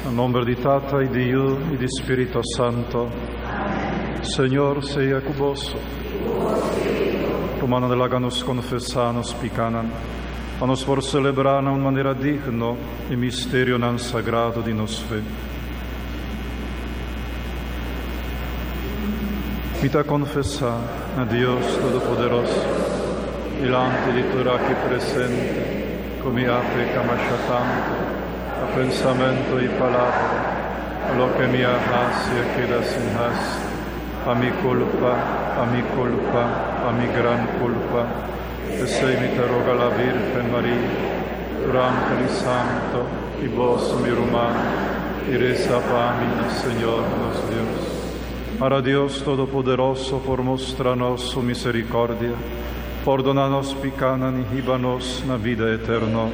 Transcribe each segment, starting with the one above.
Na nomber di Tata y di Yu y di Spirito Santo. Señor sea cu boso. Rumannan laga nos confesa nos picanan, pa nos por celebra na un manera digno e misterionan sagrado di nos fe. Mi ta confesa na Dios Todopoderoso, dilanti di tur aki presente, cu mi a peca masha tanto, na pensamento y palabra, pa loke mi a haci a keda sin haci, pa mi culpa, pa mi culpa, pa mi gran culpa. P'esey mi ta roga la Virgen Maria, tur angel y santo, y boso mi ruman, y reza pa mi na Señor nos Dios. Para Dios Todopoderoso por mustra nos su misericordia, pordona nos picanan y hiba nos na vida eterno.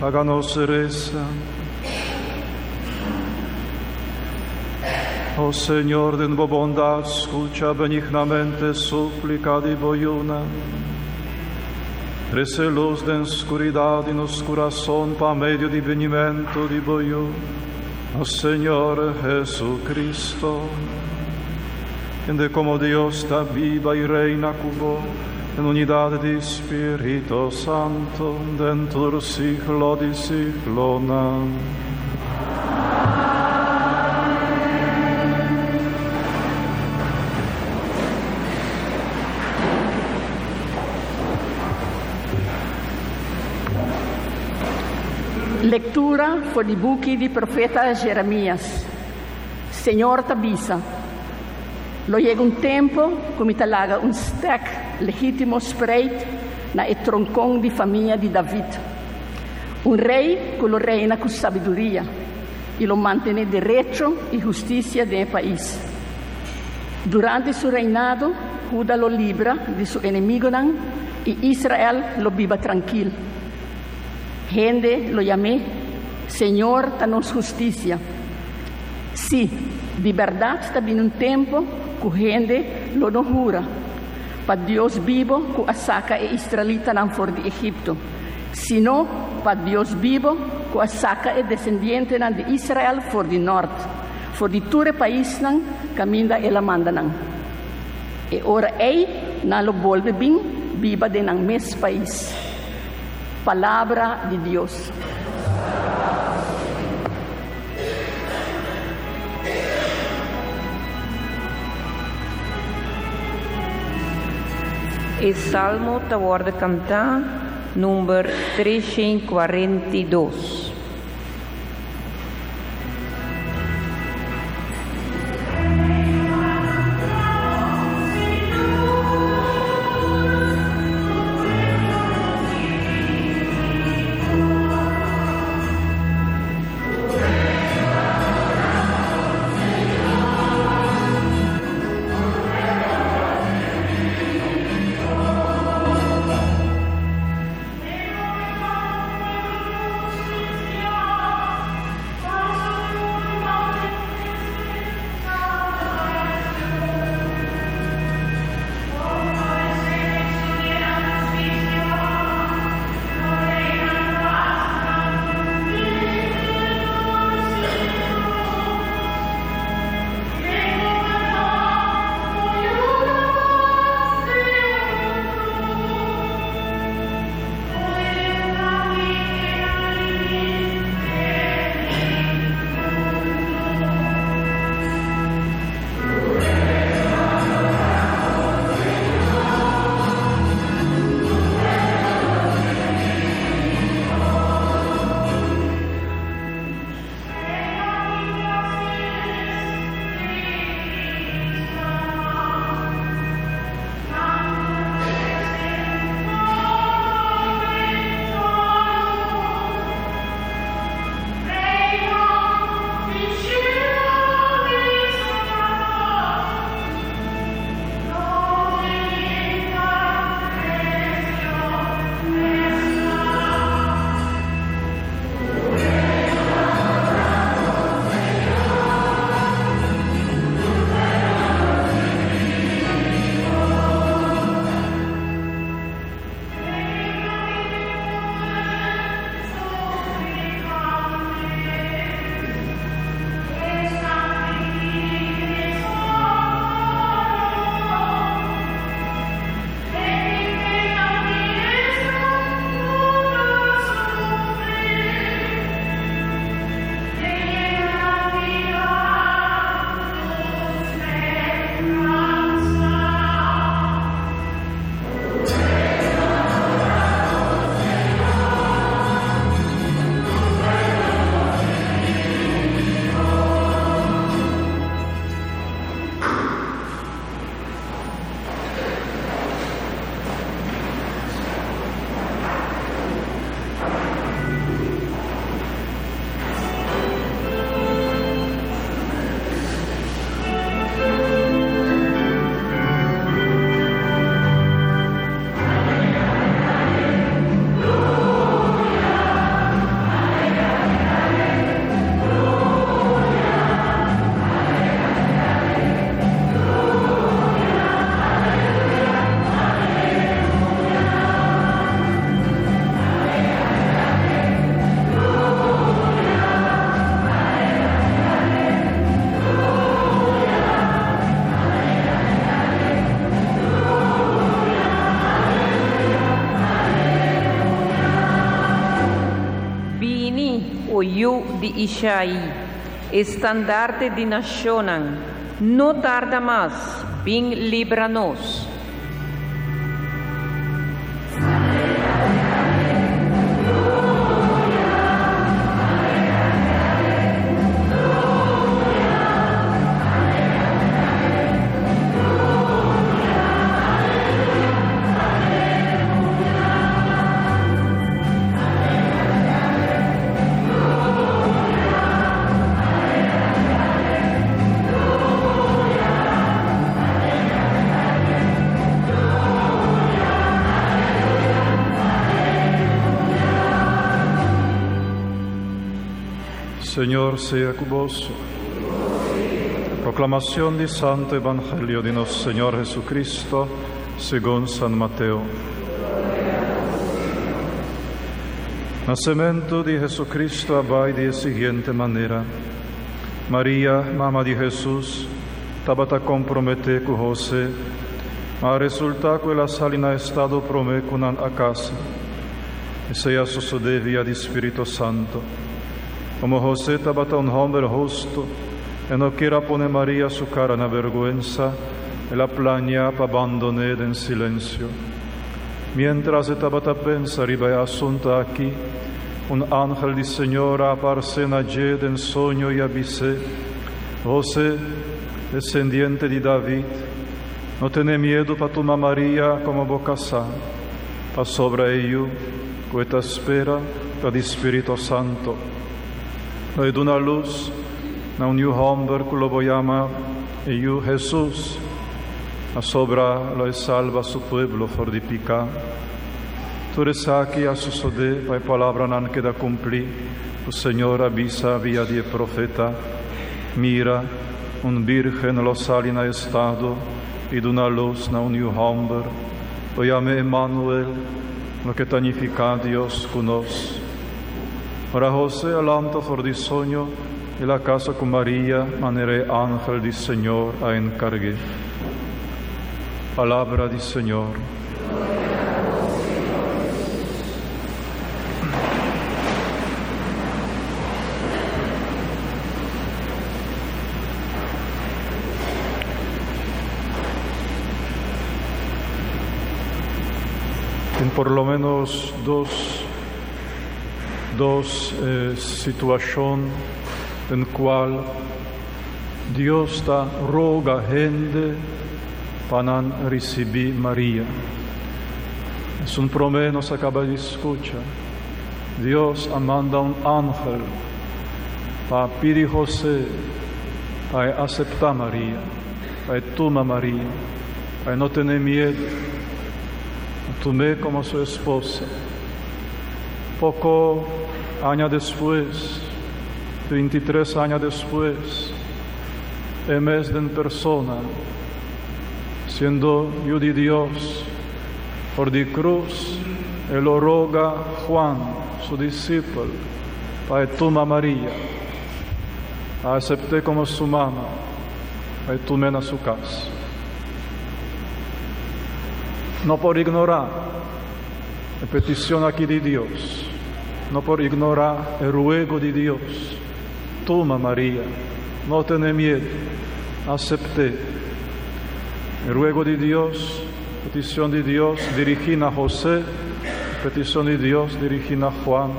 Laga nos resa. O Señor, den bo bondad, scucha benignamente suplica di bo yunan. Trece luz den scuridad di nos curason pa medio di benimento di bo Yu, nos Señor Jesucristo. Kende como Dios ta biba y reina cu bo den unidad di Spirito Santo, den tur siglo di siglonan. Lectura for di buki di profeta Jeremias. Señor ta bisa, Lo yega un tempo cu mi ta laga un stek legítimo spreid na e troncon di famia di David, un rey cu lo reina cu sabiduria y lo mantene derecho y husticia den e pais. Durante su reinado, Huda lo libra di su enemigonan y Israel lo biba trankil. Hende lo yam'é, Señor ta nos husticia. Sí, di bèrdat ta bini un tempu ku hende lo no hura pa Dios bibo ku a saka e israelitanan for di Egipto, sino pa Dios bibo ku a saka e desendientenan di Israel for di nòrt, for di tur e paisnan kaminda el a manda nan. E ora ei nan lo bolbe bin biba den nan mes pais. Palabra di Dios. E salmo ta wòrdu kantá number 342. Bini, o yu di Ishai, estandarte di nashonnan, no tarda mas, bin libra nos. Señor sea ku boso. Proclamación di Santo Evangelio di nos Señor Jesucristo, segun San Mateo. Nacemento di Jesucristo a bai di e siguiente manera. Maria, mama di Jesus, tabata comprometé cu José, ma a resultá cu el a sali na estado promé cu nan a casa. Esei a sosodé via di Spirito Santo. Como José tabata un homber husto, e no kier a pone Maria su cara na berguensa, el a planea pa bandon'é den silencio. Miéntras e tabata pensa riba e asuntu akí, un angel di Señor a aparsé na dje den soño i a bis'é, Hosé, desendiente di David, no tene miedu pa tuma Maria komo bo kasá, pasobra e yu ku e ta spera ta di Spiritu Santu. Lo e duna lus na un yu hòmber ku lo bo yama e yu Hesus, pasobra lo e salba su pueblo for di piká. Tur esaki a sosodé pa e palabranan keda kumplí ku Señor a bisa via di e profeta, Mira, un bírgen lo sali na estado i duna lus na un yu hòmber, lo yam'é Emmanuel, loke ta nifiká Dios ku nos. Ora Hosé a lanta for di soño, el a kasa ku Maria manera e angel di Señor a enkarg'é. Palabra di Señor. Tin por lo menos dos dos situashon den kual Dios ta roga hende pa nan risibí Maria. Esun promé nos a kaba di skucha. Dios a manda un angel pa pidi José pa e aseptá Maria, pa e tuma Maria, pa e no tene miedu, a tum'é komo su esposa. Poko aña despues, 23 aña despues, e mes den persona, siendo Yu di Dios, for di krus e lo roga Juan, su disipel, pa e tuma Maria, a asept'é komo su mama, pa e tum'é na su kas. No por ignorá E peticion aki di Dios no por ignora e ruego di Dios, Tuma Maria, no tene miedu, acept'é. E ruego di Dios, peticion di Dios dirigi na José, e peticion di Dios dirigi na Juan,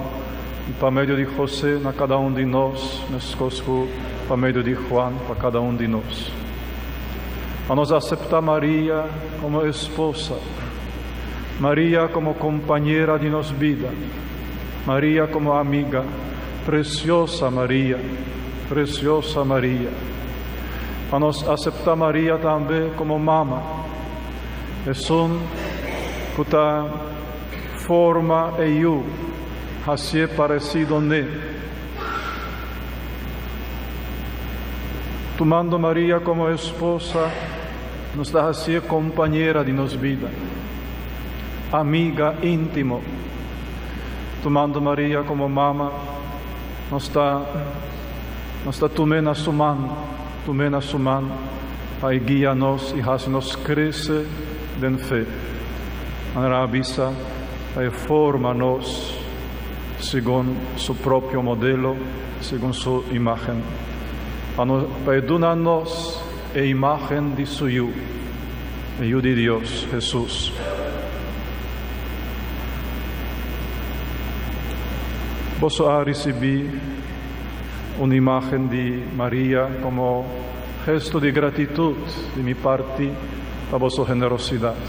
i pa medio di José na cada un di nos, mescos cu pa medio di Juan pa cada un di nos. Pa nos acepta Maria como esposa. Maria como compañera di nos bida, Maria como amiga, preciosa Maria, preciosa Maria. Pa nos acepta Maria tambe como mama, esun cu ta forma e yu, hacié parecido n'e. Tumando Maria como esposa, Nos ta hacié compañera di nos bida, amiga íntimo. Tumando Maria como mama, nos ta nos ta tum'é na su man, tum'é na su man pa e guia nos i haci nos crece den fe. Manera a bisa, pa e forma nos segun su propio modelo, segun su imagen. Pa nos pa e duna nos E imágen di su Yu, e Yu di Dios, Hesus. Boso a risibí un imágen di Maria komo gesto di gratitut di mi parti pa boso generosidat,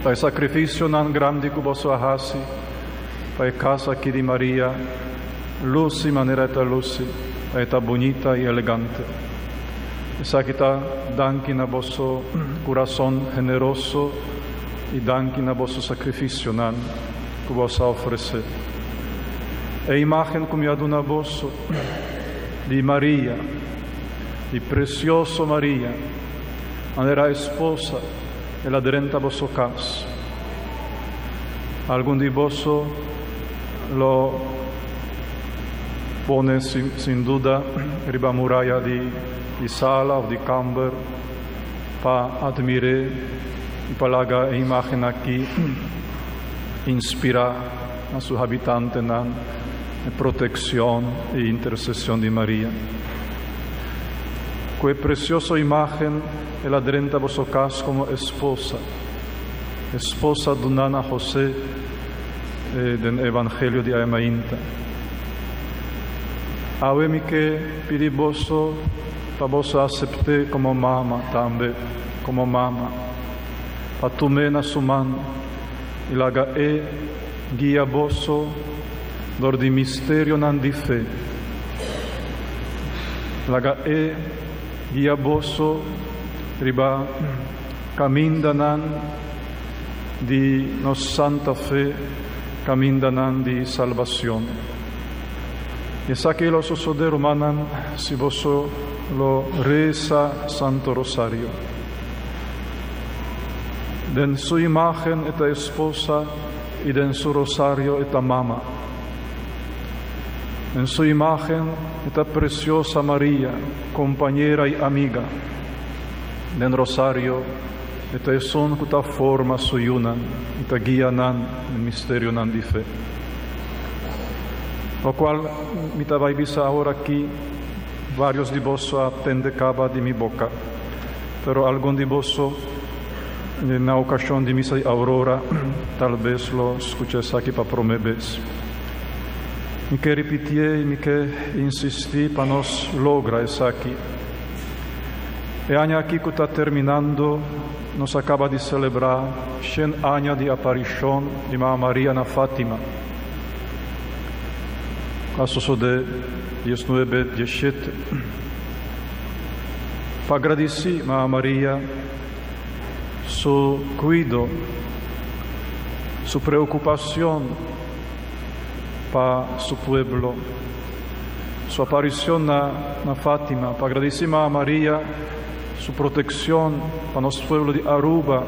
pa e sakrifisionan grandi ku boso a hasi pa e kas aki di Maria lusi manera e ta lusi, pa e ta bunita i elegante. Esaki ta danki na boso kurason generoso i danki na boso sakrifisionan ku boso a ofresé. E imágen ku mi a duna boso di Maria, di presioso Maria, manera esposa, el a drenta boso kas. Algun di boso lo pone sin duda riba muraya di sala of di kamber pa admir'é i pa laga e imágen aki inspirá na su habitantenan e protekshon i intersesion di Maria. Ku e presioso imágen el a drenta boso kas komo esposa. esposa duná na José den Evangelio di awe mainta. Awe mi ke pidi boso pa boso asept'é komo mama tambe, komo mama, pa tum'é na su man i laga e guia boso dor di misterionan di fe. Laga e guia boso riba kamindanan di nos santa fe, kamindanan di salbacion. Esaki lo sosodé, rumannan, si boso lo resa Santo Rosario. Den su imágen e ta esposa i den su rosario e ta mama. Den su imágen e ta preciosa Maria, compañera i amiga. Den rosario e ta esun ku ta forma su yunan i ta guia nan den misterionan di fe. Lokual mi ta bai bisa awor aki, vários di boso a tende kaba di mi boka, pero algun di boso na okashon di misa di Aurora tal bes lo skucha esaki pa promé bes. Mi ke ripitié i mi ke insistí pa nos logra esaki. E aña aki ku ta terminando nos a kaba di selebrá shen aña di aparishon di Mama Maria na Fátima. Ku a sosodé diesnuebe dieshete. Pa gradisí Mama Maria su kuido, su preokupashon pa su pueblo. Su aparicion na na Fatima, pa agradeci Mama Maria su proteccion pa nos pueblo di Aruba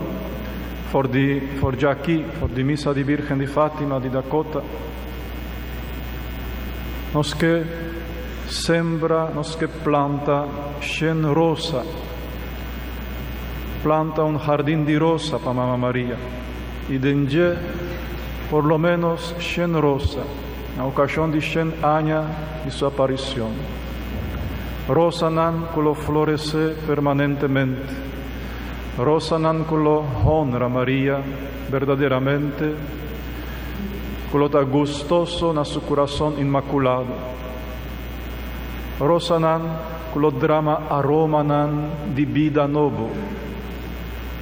for di for djaki, for di Misa di Virgen di Fatima di Dakota. Nos ke sembra, nos ke planta shen rosa, planta un jardin di rosa pa Mama Maria y den dje por lo menos shen rosa. Na okashon di shen aña di su aparishon, rosanan ku lo floresé permanentemente, rosanan ku lo honra Maria berdaderamente, ku lo ta gustoso na su kurason inmakulado, rosanan ku lo drama aromanan di bida nobo,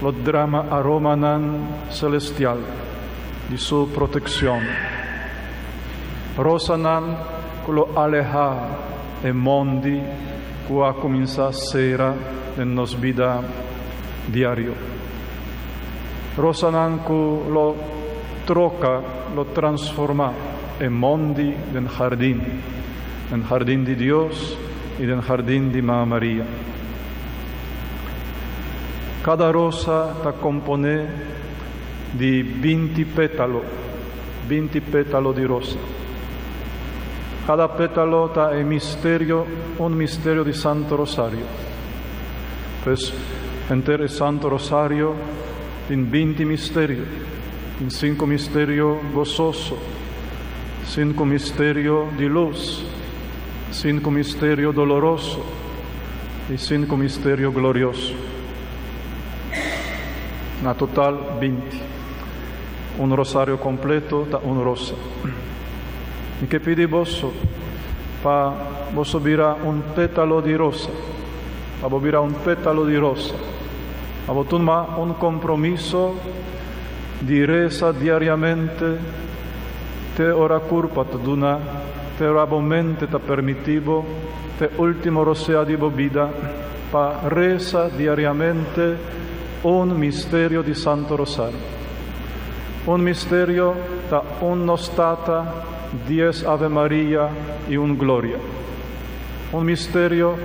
lo drama aromanan selestial di su protekshon. Rosanan ku lo alehá e mondi ku a kuminsá sera den nos bida diario. Rosanan ku lo troka, lo transformá e mondi den hardin, den hardin di Dios i den hardin di Mama Maria. Kada rosa ta komponé di 20 pétalo. 20 pétalo di rosa. Kada pétalo ta e misterio, un misterio di Santo Rosario. Pues, henter e Santo Rosario tin 20 misterio. Tin sinku misterio gososo, sinku misterio di lus, sinku misterio doloroso i sinku misterio glorioso. Na total 20. Un rosario kompleto ta un rosa. Mi ke pidi boso pa boso bira un pétalo di rosa, pa bo bira un pétalo di rosa, pa bo tuma un kompromiso di resa diariamente te ora kurpa ta duna, te ora bo mente ta permití bo, te último rosea di bo bida, pa resa diariamente un misterio di Santo Rosario. Un misterio ta un Nos Tata, dies Ave Maria i un Gloria. Un misterio,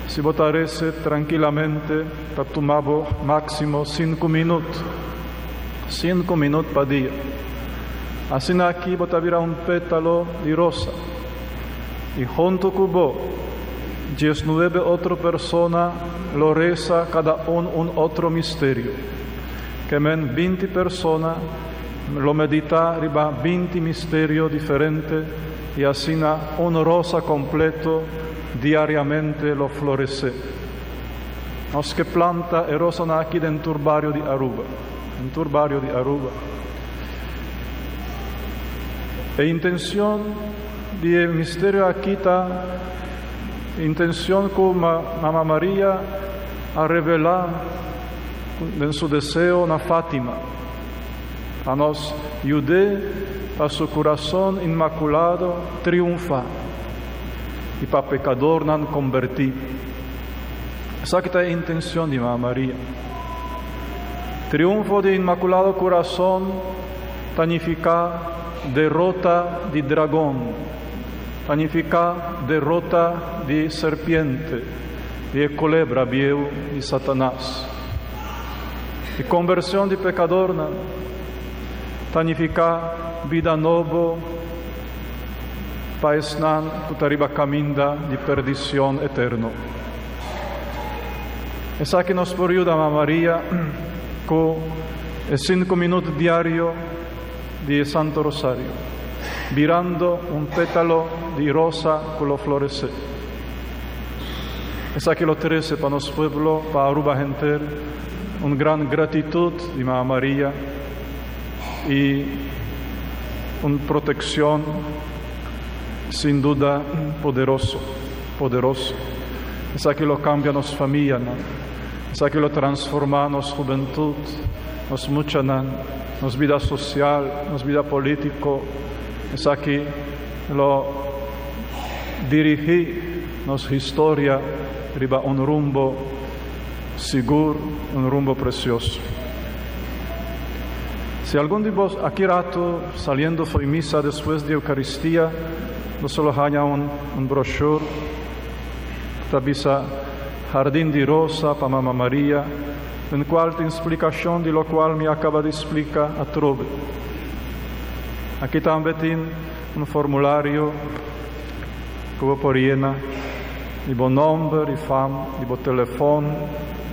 si bo ta rese trankilamente, ta tuma bo máksimo sinku minut. Sinku minut pa dia. Asina aki bo ta bira un pétalo di rosa. I huntu ku bo, diesnuebe otro persona lo resa kada un un otro misterio. Ke men 20 persona lo meditá riba 20 misterio diferente i asina un rosa kompleto diariamente lo floresé. Nos ke planta e rosanan aki den tur bario di Aruba. Den tur bario di Aruba. E intencion di e misterio aki ta intencion cu Mama Maria a revela den su deseo na Fatima, pa nos yud'é pa su curason inmaculado triunfa y pa pecadornan comberti. Esaki ta e intencion di Mama Maria. Triunfo di Inmaculado Curason ta nifica derota di dragon, ta nifica derota di serpiente, di e culebra bieu di Satanas. E conversion di pecadornan ta nifica bida nobo pa esnan cu ta riba caminda di perdicion eterno. Esaki nos por yuda Mama Maria cu e cinco minuut diario di e Santo Rosario, birando un petalo di rosa cu lo florece. Esaki lo trece pa nos pueblo, pa Aruba henter, un gran gratitud di Mama Maria y un proteccion sin duda poderoso. Poderoso. Esaki lo cambia nos famianan. Esaki lo transforma nos hubentud, nos muchanan, nos bida social, nos bida politico. Esaki lo dirigi nos historia riba un rumbo sigur, un rumbo precioso. Si algun di bos aki rato saliendo fo'i misa despues di Eucaristia, Nos lo haña un un brochure ku ta bisa Jardín di Rosa pa Mama Maria, den kual tin splikashon di lokual mi a kaba di splika atrobe. Aki tambe tin un formulario ku bo por yena di bo nòmber i fam, di bo telefòn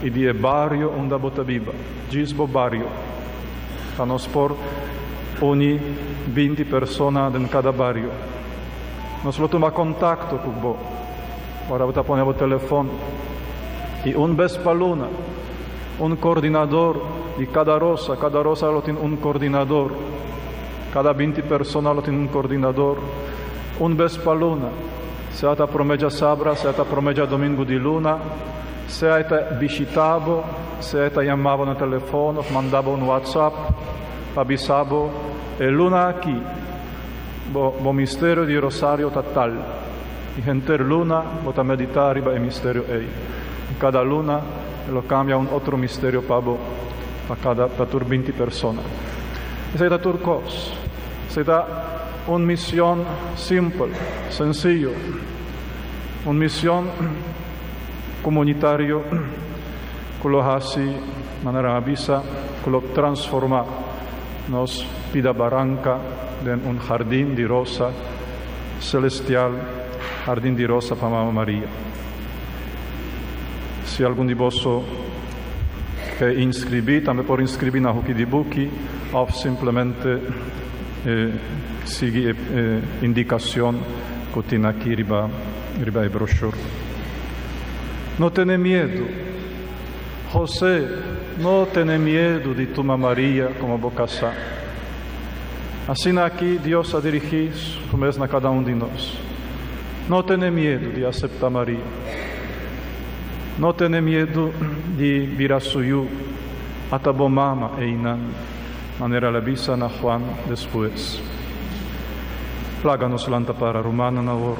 i di e bario unda bo ta biba, djis bo bario. Pa nos por uni 20 persona den kada bario. Nos lo tuma kontakto ku bo ora bo ta pone bo telefòn i un bes pa luna un koordinador di kada rosa, kada rosa lo tin un koordinador, kada 20 persona lo tin un koordinador, un bes pa luna, sea ta promé djasabra, sea ta promé djadomingu di luna, sea e ta bishita bo, sea e ta yama bo na telefòn òf manda bo un whatsapp pa bisa bo e luna aki bo bo misterio di rosario ta tal i henter luna bo ta meditá riba e misterio ei. I kada luna e lo kambia un otro misterio pa bo, pa kada pa tur 20 persona. Esei ta tur kos. Esei ta un mision simpel, sensiyo, un mision komunitario ku lo hasi, manera a bisa, ku lo transformá nos pida baranka den un hardin di rosa selestial, hardin di rosa pa Mama Maria. Si algun di boso ke inskribí, tambe por inskribí na Huki di Buki òf simplemente sigui e indikashon ku tin aki riba riba e brochure. No tene miedu. José, no tene miedu di tuma Maria komo bo kasá. Asina aki Dios a dirigí su mes na kada un di nos. No tene miedu di aseptá Maria. No tene miedu di bira su yu. Ata bo mama einan, manera el a bisa na Juan despues. Laga nos lanta para, rumannan, awor.